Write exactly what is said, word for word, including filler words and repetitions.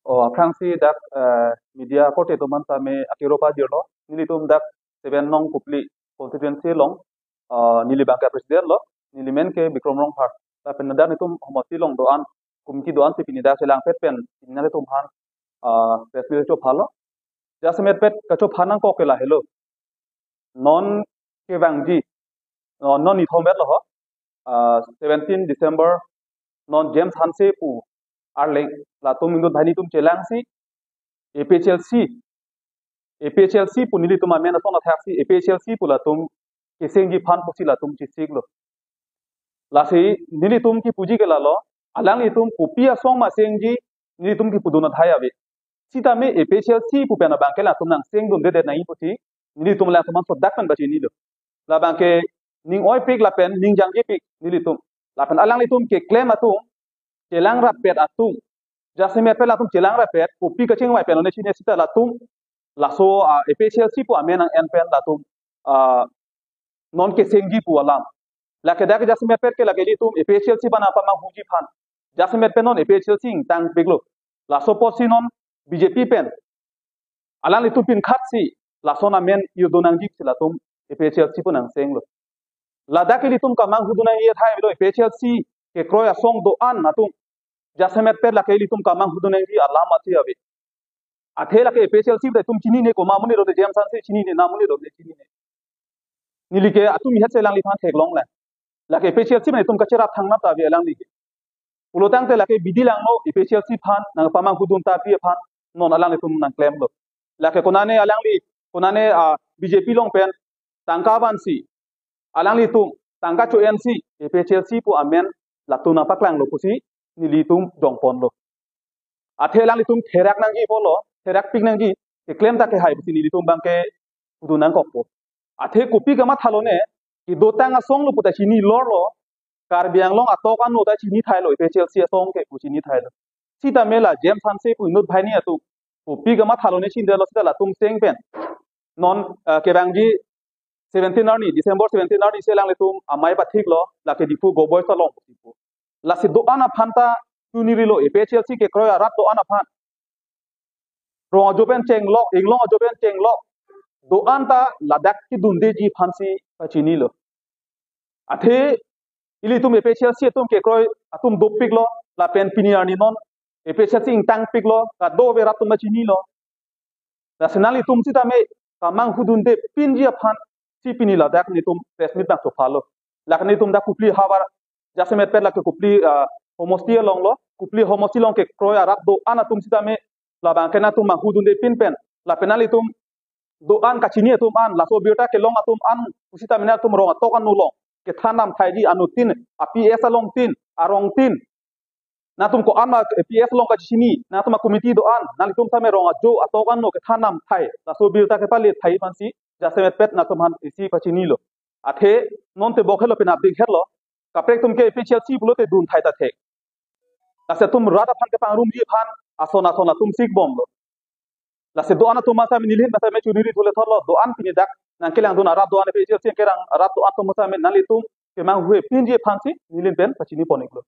O, aphrangsi dak, eh, media korte atum aphan sitame akero pajirlo. Nelitum dak seven nong Kopili constituency along, eh, neli abangke president lo. Neli men ke Bikram Rongphar. Lapen dak nelitum homosti along do-an, committee do-an si pini dak chelangpet pen, pini nanglitum aphan, eh, press release chophalo. Jasemet pet kachopha nangkok ke lahelo. Non kevangji, non, non nithom vet lo ho. Ah, seventeen December, non James Hanse pu arleng, latum inut banghini atum chelangsi, A P H L C, A P H L C pu nelitum amen asong athaksi, A P H L C pu latum kesengji aphan pusi latum chesiklo. Lasi nelitum kipuji ke lalo, alanglitum kopi asong ma sengji, nelitum kipudun athai ave. Sitame A P H L C pu pen abangke latum nangsengdundedet nangji pusi, nelitum alangtum aphan sodak pen pachinilo. Labangke ning oipik lapen ning jangjipik nelitum. Lapen alanglitum keklem atum, chelang rappet atum, jasemet pet latum chelang rappet, kopi kachingvai pen one chini sita latum, laso, ah, A P H L C pu amen nang-en pen latum, ah, non kesengji pu alam. Lake dak jasemet pet ke lake ilitum A P H L C pen apamanghuji aphan. Jasemet pen non A P H L C ingtangpiklo. Laso apotsi non B J P pen alanglitum pinkhatsi lason amen irdun nangji pusi latum A P H L C pu nangsenglo. Ladak ilitum kamanghu dun nangji athai avelo, A P H L C kekroi asong do-an atum. Jasemet pet lake ilitum kamanghu dun nangji alam athe ave. Athe lake A P H L C pu itum chinine, komat amonit do-an, James Hanse chinine, na amonit do-an chinine. Neli ke atum ihet si alangliphan theklonglang. Lake A P H L C pen itum kacherap thangnat ta ave alangli ke. Pulotangte lake bidi langno A P H L C aphan nangpamanghu dun ta ave aphan non alanglitum nangklemlo. Lake konane alangli, konane, ah, B J P along pen tangka vansi, alanglitum tangka cho-ensi A P H L C pu amen latum nangpaklanglo pusi nelitum dongponlo. Athe alanglitum therak nangji pulo, therakpik nangji, keklem ta kehai pusi nelitum abangke pudun nangkokpo. Athe kopi kamathalo ne, kedotang asong lo puta chini lorlo, Karbi Anglong atok ano ta chini thailo, A P H L C asong ke pu chini thailo. Sitame la James Hanse pu inut banghini atum, kopi kamathalo ne chindelo sita latum seng pen. Non, eh, kevangji seventeen arni, December seventeen arni si alanglitum amei pathiklo, lake Diphu Goboi Salong Diphu. Lasi do-an aphan ta tunirilo, A P H L C kekroi arat do-an aphan. Rong ajo pen chenglok, inglong ajo pen chenglok, do-an ta ladak kedundeji aphansi pachinilo. Athe ilitum A P H L C atum kekroi atum dopiklo, lapen pini arni non A P H L C ingtangpiklo, kadokave rat atum ta chinilo. Lasi nanglitum sitame kamanghu dunde pinji aphansi pini ladak nelitum press meet nangchophalo. Lake nelitum dak Kopili havar, jasemet pet lake Kopili, ah, homosti along lo, Kopili homosti along kekroi arat do-an atum sitame labangke nangtum manghu dunde pin pen, lapen nanglitum do-an kachini atum an, laso abirta kelong atum an, pusitame nangtum rong atok ano along kethan dam thaiji, anuttin a-P S along tin, arong tin. Nangtum ko-an ma P S along kachini, nangtum a-committee do-an, nanglitum tame rong ajo atok ano kethan dam thai, laso abirta kepale thai aphansi, jasemet pet nangtum aphan isi pachinilo. Athe non tebok helo, penap ding helo, kaprek atum ke A P H L C pulote dun thai ta thek. Lasi atum rat aphan kepangrumji aphan ason ason atum sikbomlo. Lasi do-an atum masa nelihin masa me chuniri thule thotlo, do-an pini dak nangkelangdun arat do-an, A P H L C kelang arat do-an atum masa nanglitum kemanghu pinji aphansi nelihin pen pachini pon-iklo.